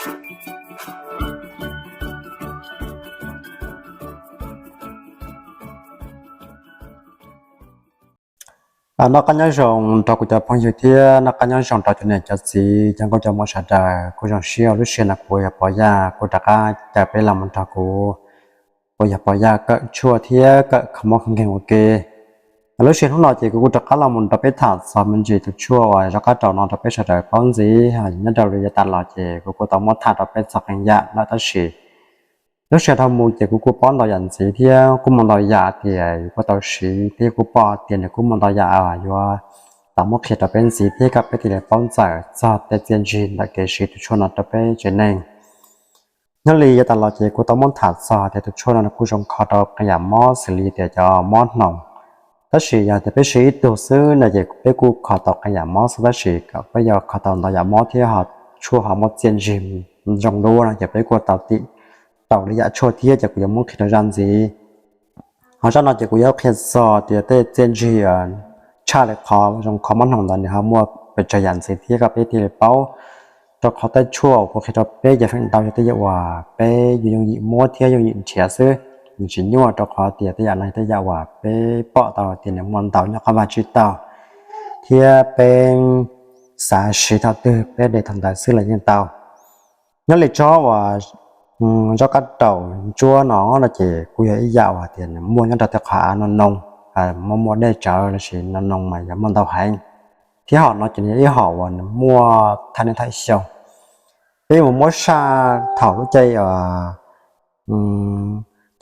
Noj qab nyob zoo rau kuv cov phooj ywg thiab noj qab nyob zoo rau cov niam cov txiv cov nkauj cov muam sawv daws. Kuv zoo siab lub sij hawm no kuv yog Pov Yaj kuv rov qab caw peb los mus nrog kuv, kuv yog Pov Yaj kawm tshuaj thiab kawm kho mob kho nkeeg ua ke. Lub sij hawm hnub no ces kuv kuj rov qab los mus rau peb tham txog me ntsis tus tshuaj uas zov qab raum no rau peb sawv daws paub ntxiv. Nyob rau li yav tas los ces kuv kuj tau muab tham rau peb txog qee yam lawm tab sis lub sij hawm dhau mus ces kuv kuj paub ntau yam ntxiv thiab kuj muaj ntau yam tias yus kuj tau siv thiab kuj pom tias nws kuj muaj ntau yam yuav tau muab qhia rau peb ntxiv thiab kom peb thiaj li paub ntxaws txog tej txiaj ntsig ntawm kev siv tus tshuaj no rau peb tsev neeg. Nyob li yav tas los ces kuv tau muab tham txog tias tus tshuaj no nws kuj zoo kho rau qee yam mob xws li tias cov mob hnoos. Tab sis yog tias peb siv ib tug xwb no ces peb kuj kho tau qee yam mob xwb tab sis kom peb yuav kho tau ntau yam mob thiab ho tshuaj ho muaj txiaj ntsig zoo dua no ces peb kuj tau tim rau li yam tshuaj thiab ces kuv yuav muab qhia rau zaj ntxiv. Ho zaj no ces kuv yuav qhia txog tias tej txiaj ntsig tshaj li qhov zoo kho mob hnoos ntawd nws ho muaj pes tsawg yam ntxiv thiab kom peb thiaj li paub. Rau qhov tej tshuaj uas kuv qhia rau peb ces feem ntau yog tej yam uas peb yuav yooj yim muab thiab yooj yim nrhiav xwb, nws tsis nyuaj rau qhov tias tej yam no yog tej yam uas peb pom tau tias nws muaj ntau nyob qhov vaj tsib taug thiab peb xav siv thaum twg peb de thaum ntawd xwb los yeej tau. Nyob li tsob uas zov qab raum ntsuab no no ces kuj yog ib yam uas tias nws muaj nyob rau tej qhov av no noo, muaj muaj dej tsawv lossis no noo mas yog muaj ntau heev. Thiab hom no ces nws yog ib hom uas nws muaj thaj niaj thaj xyoo. Peb mus muab saj thaum lub caij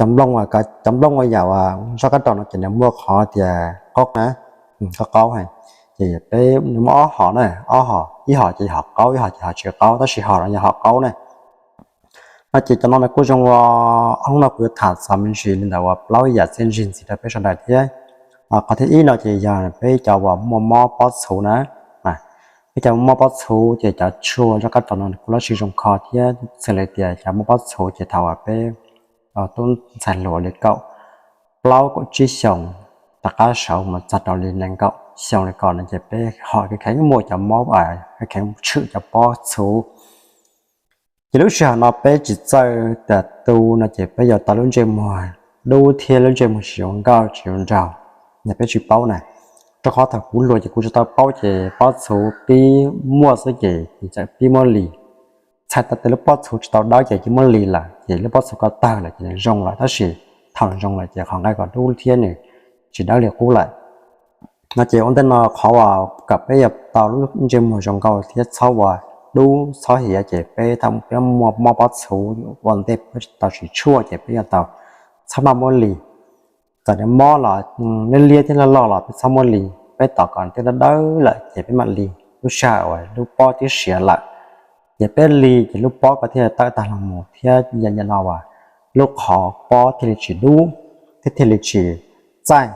cov nplooj, cov nplooj ua yam uas zov qab raum no ces nws muaj qhov tias qaub na, qaub qaub. Ces peb nws muaj ob hom na, ob hom, ib hom ces hom qaub, ib hom ces hom tsis qaub, tab sis hom no yog hom qaub na. No ces cov no nws kuj zoo, hnub no kuv yuav tham txog me ntsis li ntawm uas plaub yam txiaj ntsig ntxiv rau peb sawv daws thiab. Qhov thib ib no ces yog peb cov uas muaj mob pob txhuv na. Peb cov mob pob txhuv ces cov tshuaj zov qab raum no kuj lab sis zoo kho thiab xws li tias cov mob pob txhuv ces thaum uas peb tub ntxhais hluas li kaum plaub kaum tsib xyoos rov qab sawv mus txog rau li nees nkaum xyoo li ko no ces peb ho kheev muaj cov mob, kheev tshwm cov pob txhuv. Ces lub sij hawm no peb tsis txawj tas tu no ces peb yuav tau lub ntsej muag dub thiab lub ntsej muag tsis zoo nkauj tsis zoo nraug, yog peb tsis paub na. Rau qhov thaum kuv hluas ces kuv tsis tau paub ces pob txhuv pib muaj xwb ces txawm pib muab li. Txhais tau tias lub pob txhuv tsis tau dawb ces cia muab li lawm ces lub pob txhuv ko tawg lawm ces nws zoo lawm tab sis thaum nws zoo lawm ces qhov nqaij ko dub thiab nws tsis dawb li qub lawm. No ces ua ntej no qhov uas kom peb yuav tau lub ntsej muag zoo nkauj thiab txhob ua dub txhob hiav ces peb thaum peb muaj mob pob txhuv ua ntej peb tau siv tshuaj ces peb yuav tau txhob maj muab li. Txawm nws mob los liab liab thiab loj loj los peb txhob muab li, peb tos kom nws twb dawb dawb lawm ces peb mam li. Lub sij hawm uas lub pob twb siav lawm ces peb li ces lub pob ko thiaj tawm tag los mus thiab yam no uas lub qhov pob thiaj li tsis dub thiab thiaj li tsis txaij.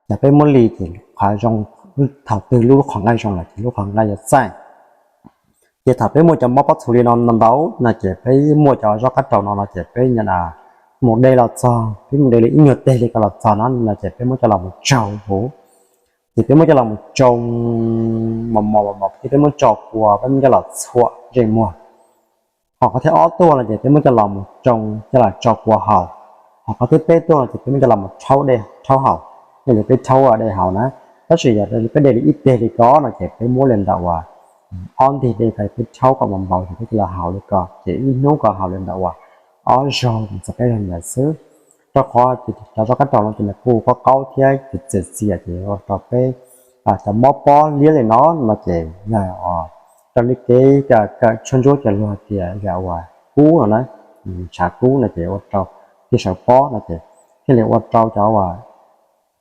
Yog peb muab li ces qhov zoo, thaum twg lub qhov nqaij zoo lawm ces lub qhov nqaij yuav txaij. Ces thaum peb muaj cov mob pob txhuv li no ntau no ces peb muaj cov zov qab raum no no ces peb mus de los txog, peb mus de li ib nyuag teg li ko los txog no no ces peb muab coj los mus tsau huv. Ces peb muab coj los mus tsau mos mos mos mos thiab peb muab tso kua, peb muab coj los txhuam ntsej muag. Ho qhov thib ob tuaj no ces peb muab coj los mus tsau, coj los tso kua haus. Ho qhov thib peb tuaj no ces peb muab coj los mus rhaub dej rhaub haus, yog li peb rhaub dej haus na. Tab sis yog peb de li ib teg li ko no ces peb muab li ntawm uas ob ntig dej ko peb rhaub kom npau npau ces peb coj los haus li ko ces ib hnub ko haus li ntawm uas ob zaug mus txog peb zaug ntawd xwb. Rau qhov cov zov qab raum no ces nws kuj qaub qaub thiab txias txias ces ua rau peb cov mob pob liab li no no ces yog raws li kev kawm tshuaj ntsuab ces luag tias yog uas kub no na, ntshav kub no ces ua rau thiaj sawv pob no ces thiaj li ua rau cov uas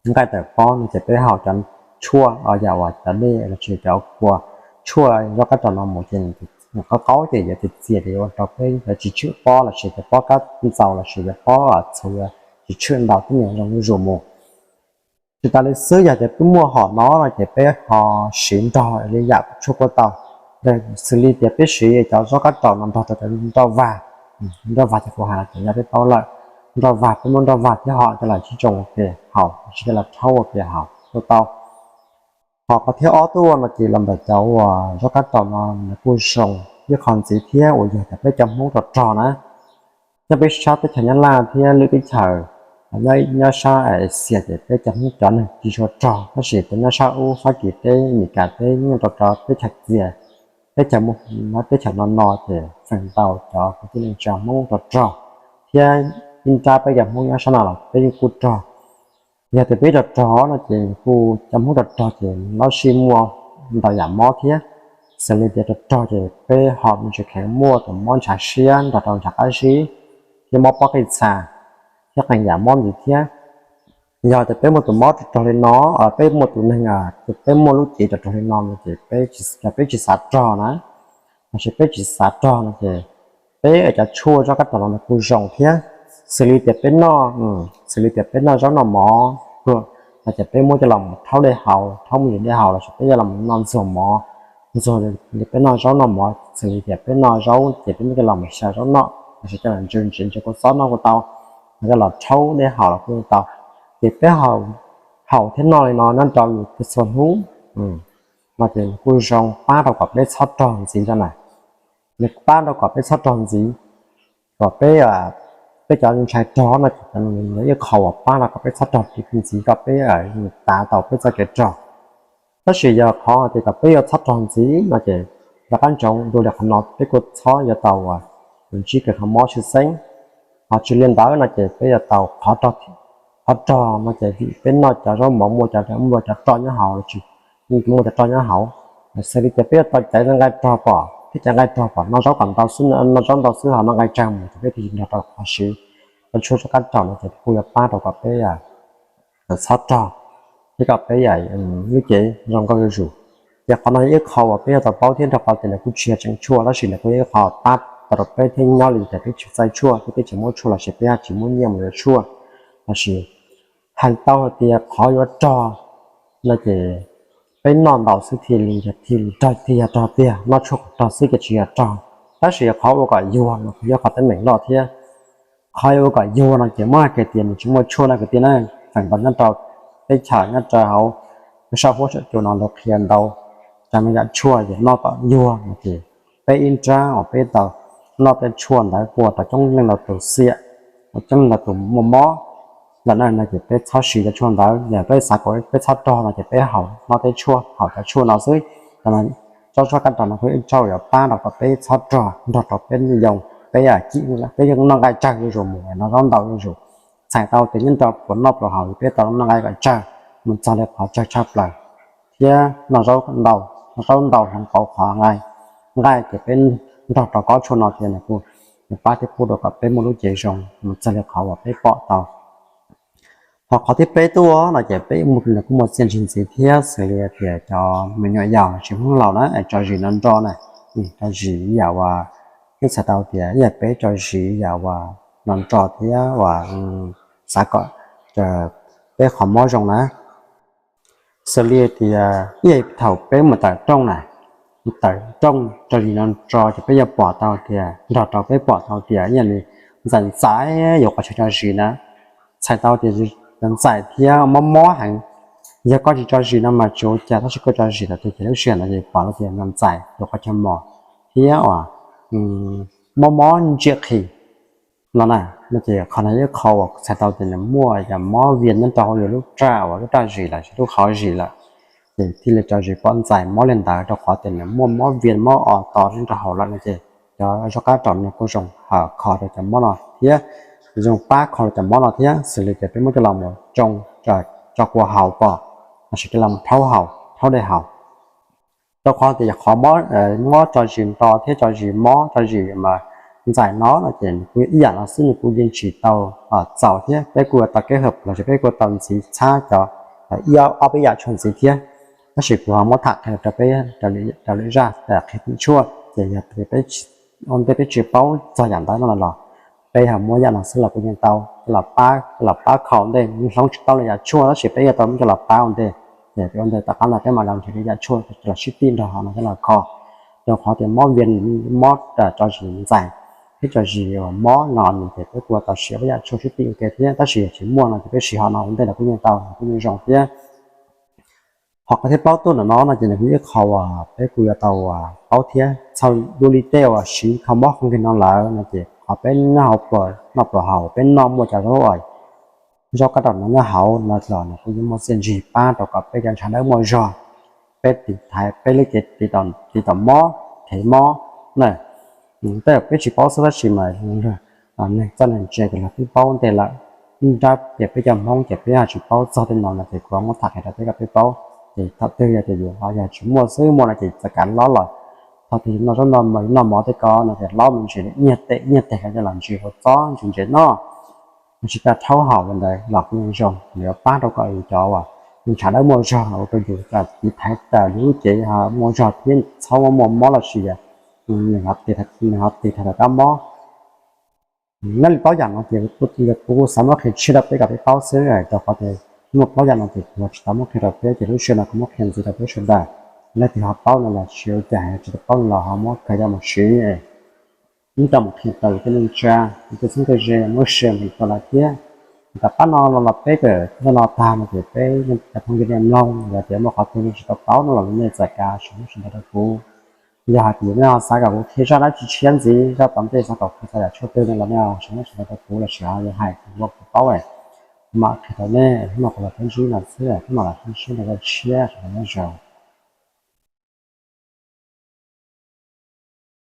nqaij tawm pob no ces peb haus cov tshuaj yam uas cov dej los sis cov kua tshuaj zov qab raum no mus ces qaub qaub ces yuav txias txias ces yuav ua rau peb cov tsis tshwm pob los sis cov pob kab ntxaus los sis cov pob txhuv tsis tshwm ntau thiab nws zoo zuj zus mus. Tsis tas li xwb yog tias peb muaj hom no no ces peb ho siv nrog li yam tshuaj kuj tau, xws li tias peb siv cov zov qab raum no nrog rau cov nroj vag. Nroj vag ces kuv hais no ces yog peb paub lawm, nroj vag peb muab nroj vag thiab hom coj los sib tsoo ua ke haus, sib coj los rhaub ua ke haus kuj tau. Ho qhov thib ob tuaj no ces los ntawm cov uas zov qab raum no nws kuj zoo, ib qho ntxiv thiab uas yog tias peb cov Hmoob rog rog na, nyob peb sab teb chaws Nyab Laj thiab lwm teb chaws, nyob sab Asia ces peb cov Hmoob cov neeg tsis tshua rog, tab sis cov nyob sab ub Fab Kis teb, Mes Kas teb, nyob rau cov teb chaws txias, teb chaws, teb chaws no no ces feem ntau cov kwv tij neej tsa Hmoob rog rog thiab ib nrab peb cov Hmoob nyob sab no los peb yeej kuj rog. Yog tias peb rog rog no ces kuj cov Hmoob rog rog ces lawv sij muaj ntau yam mob thiab. Xws li tias rog rog ces peb ho me ntsis kheev muaj tus mob ntshav siab nrog rau ntshav qab zib thiab mob pob qij txha thiab qee yam mob ntxiv thiab. Yog tias peb muaj tus mob rog rog li no, peb muaj tus neeg, peb muaj lub cev rog rog li no no ces peb, yog peb tsis xav rog na, los sis peb tsis xav rog no ces peb cov tshuaj zaub kab rog los nws kuj zoo thiab. Xws li tias peb noj, xws li tias peb noj zaub noj mov pluag no ces peb muab coj los mus rhaub dej haus, rhaub mus yus dej haus los sis peb coj los mus noj ntxuag mov, ntxuag li peb noj zaub noj mov, xws li tias peb noj zaub ces peb muab coj los mus xyaw zaub noj los sis coj los ntsaws ntsev ntsaws kua txob noj kuj tau, los coj los rhaub dej haus los kuj tau. Ces peb haus thiab noj li no nyob rau yus txhua hnub no ces nws kuj zoo pab rau kom peb txhob rog ntxiv na. Nws pab rau kom peb txhob rog ntxiv, kom peb, peb cov ntshai rog no ces ib qho uas pab rau kom peb txhob rog ntxiv kom peb tav tau peb txoj kev rog. Tab sis yog qhov tias kom peb yuav txhob rog ntxiv no ces rov qab ntsoov dua li qhov no peb kuj txhob yuav tau tus ntsib kev kho mob tshwj xeeb. Ho tsis li ntawd no ces peb yuav tau qhov rog no ces vim peb noj cov zaub mov muaj cov, muaj cov roj nyob hauv los sis muaj cov roj nyob hauv. Xws li tias peb yuav tau caiv nqaij rog pom thiab caiv nqaij rog pom, noj zaub kom ntau xwb, noj zaub ntau xwb ho noj nqaij tsawg mus ces peb thiaj li nrog rau qhov siv cov tshuaj zaub kab rog no ces kuj yuav pab rau kom peb txhob rog thiab kom peb lub cev zoo nkauj zuj zus. Ces qhov no yog ib qho uas peb yuav tau paub thiab rau qhov tias nws kuj tsis yog tseem tshuaj tab sis nws kuj yog ib qho pab tau rau peb thiab nyob li tias peb tsis txais tshuaj thiab peb tsis muab tshuaj los sis peb tsis muab nyiaj mus yuav tshuaj. Tab sis hais tau hais tias qhov yuav rog no ces peb noj ntau xwb thiaj li, thiaj li rog, thiaj yog rog tiag, noj tshuaj kom rog xwb ces tsis yog rog. Tab sis qhov ua kom yuag no kuj yog qhov teeb meem loj thiab. Qhov yuav ua kom yuag no ces muab hais tias nws tsis muaj tshuaj no kwv tij na, feem ntau nyob rau teb chaws nyob rau hauv sab huab saum cua no lawv qhia ntau cov me yam tshuaj ces noj kom yuag no ces peb ib nrab uas peb tau noj tej tshuaj ntawd kuj ua rau coob leej ntau tus xiam, coob leej ntau tus muaj mob lawm na no ces peb txhob siv cov tshuaj ntawd. Yog peb xav kom peb txhob rog no ces peb haus, noj tej tshuaj, haus cov tshuaj no xwb. Cov no, zaub kab rog no kuj ib tshuaj yuav pab rau kom peb txhob rog, nrog rau peb yoo, peb, peb yeej noj nqaij tsawg zuj zus mus, noj zaub ntau zuj zus. Txhais tau tias nyob rau pluas noj pluas haus peb tau noj nqaij kom tsawg, mus txog li qhov tsawg tshaj plaws thiab noj zaub ntau, noj zaub ntau hloov pauv qhov nqaij, nqaij ces peb nrog rau kob tshuaj no ces nws kuj, nws pab thiab pub rau kom peb muaj lub cev zoo mus txog li qhov uas peb pom tau. Ho qhov thib peb tuaj no ces peb kuj muaj txiaj ntsig ntxiv thiab xws li tias cov me nyuam yaus los sis Hmoob laus na es tso zis no nrog na, tso zis ib yam uas, peb txhais tau tias ib yam peb tso zis ib yam uas no nrog thiab uas xav kom peb qhov mob zoo na. Xws li tias ib yam thaum peb mus tawm rooj na, tawm rooj tso zis no nrog ces peb yuav pom tau tias, nrog rau peb pom tau tias ib yam li ntxaim ntxaim yuav qhov chaw tso zis na, txhais tau tias ntxaim thiab mob mob heev. Yog koj tsis tso zis no mas tsis ua cas tab sis koj tso zis lawm ces lub sij hawm ntawd ces pom tias ntxaim yuav qhov chaw mos thiab uas mob mob ntsia qhis no na. No ces qhov no yog qhov uas txhais tau tias nws muaj yam mob vias nyob rau hauv yus lub raj uas lub raj zis lawm sis lub qhov zis lawm, ces thiaj li tso zis pom ntxaim mob li ntawd rau qhov tias nws muaj mob vias mob os tos nyob rau hauv lawm no ces cov zaub kab rog no kuj zoo kho rau cov mob no thiab, zoo pab kho rau cov mob no thiab xws li tias peb muab coj los mus tsoo, tso kua haus pom, los sis coj los mus rhaub haus, rhaub dej haus. Rau qhov tias yog qhov mob tso zis nto thiab tso zis mob tso zis ntxaim no no ces nws kuj ib yam no xwb, nws kuj yeej tsis tau txaus thiab peb kuj tau keb hawm los sis peb kuj tau ntxiv txhab cov ib ob peb yam tshuaj ntxiv thiab. Tab sis kuv ho muab tham qhia rau peb raws lwm zaj qhia tim tshuaj ces yog peb ua ntej peb tsis paub txog yam ntawd no los peb ho muab yam no xwb los kuj yeej tau, los pab, los pab kho ua ntej, hloov tsis tau li yam tshuaj tab sis peb yuav tau muab coj los pab ua ntej, ces ua ntej tom qab no peb mam li nrhiav li yam tshuaj los sib tij nrog no coj los kho. Rau qhov tias mob vias, mob tso zis ntxaim thiab tso zis mob no ces peb kuj tau siv peb yam tshuaj sib tij ua ke thiab tab sis yog tsis muaj no ces peb siv ho no ua ntej los kuj yeej tau, kuj yeej zoo thiab. Qhov koj thiaj paub tuaj ntawm no no ces nws kuj ib qho uas peb kuj yuav tau paub thiab. Txhaj dua li tej uas siv kho mob kho nkeeg no lawm no ces qhov peb nyob hauv pluas noj pluas haus, peb noj muaj cov zaub, zaub qab raum no nyob hauv no los nws kuj yuav muaj txiaj ntsig pab rau kom peb cov ntshav dawb muaj zog, peb tiv thaiv peb lub cev tiv taus mob, thev mob na. Tej zaum peb tsis paub xwb tab sis mas neeg txawj neeg ntse ces lawv twb paub ntej lawm. Ib nrab ces peb cov Hmoob ces peb ho tsis paub txog tej no no ces kuv muab tham qhia rau peb kom peb paub. Ces thaum twg yog tias yus ho yog tsis muaj xwb, muaj no ces txawm kav hlob los, thaum twg yus noj zaub noj mov tej ko no ces hlob mus ntses ib nyuag teg ib nyuag teg ko coj los ntses ua txob ntses ntses noj, tsis tas rhaub haus li ntawd los kuj zoo, nws yuav pab rau kom yus cov uas ntshav dawb muaj zog los ua rau yus kom tiv thaiv tawm yus lub cev ho muaj zog thiab txhob muaj mob lossis nws ho tiv thaiv tawm kab mob. Nyob li plaub yam no ces kuv xav muab qhia tshiab rau peb kom peb paub xwb, rau qhov tias muaj plaub yam no ces kuv tsis tau muab qhia rau peb ces lub sij hawm no kuv muab qhia ntxiv rau peb sawv daws. Leej twg ho paub no los tsis ua cas, tsis tau paub no los ho muab khaws coj mus siv, muab coj mus qhia rau tej neej tsa, tej txheeb tej ze, muab share mus rau lawv thiab. Tom qab no los peb kawm zaj no tag no ces peb cov phooj ywg nej mloog, yog tias muaj qhov twg nej tsis tau paub no los nej txawm kav tsij muab sau ntawv rau kuv. Yog hais tias nej ho xav kom kuv qhia zaj dab tsi tshiab ntxiv, zaj tom ntej xav kom kuv qhia txog yam tshuaj twg no los nej ho sau ntawv rau kuv lossis ho yuav hais kuv ua kuv paub, mam qhia rau nej. Hnub no kuv los peb ntsib no xwb, hnub no los peb ntsib rau zaj tshiab, sawv daws nyob zoo.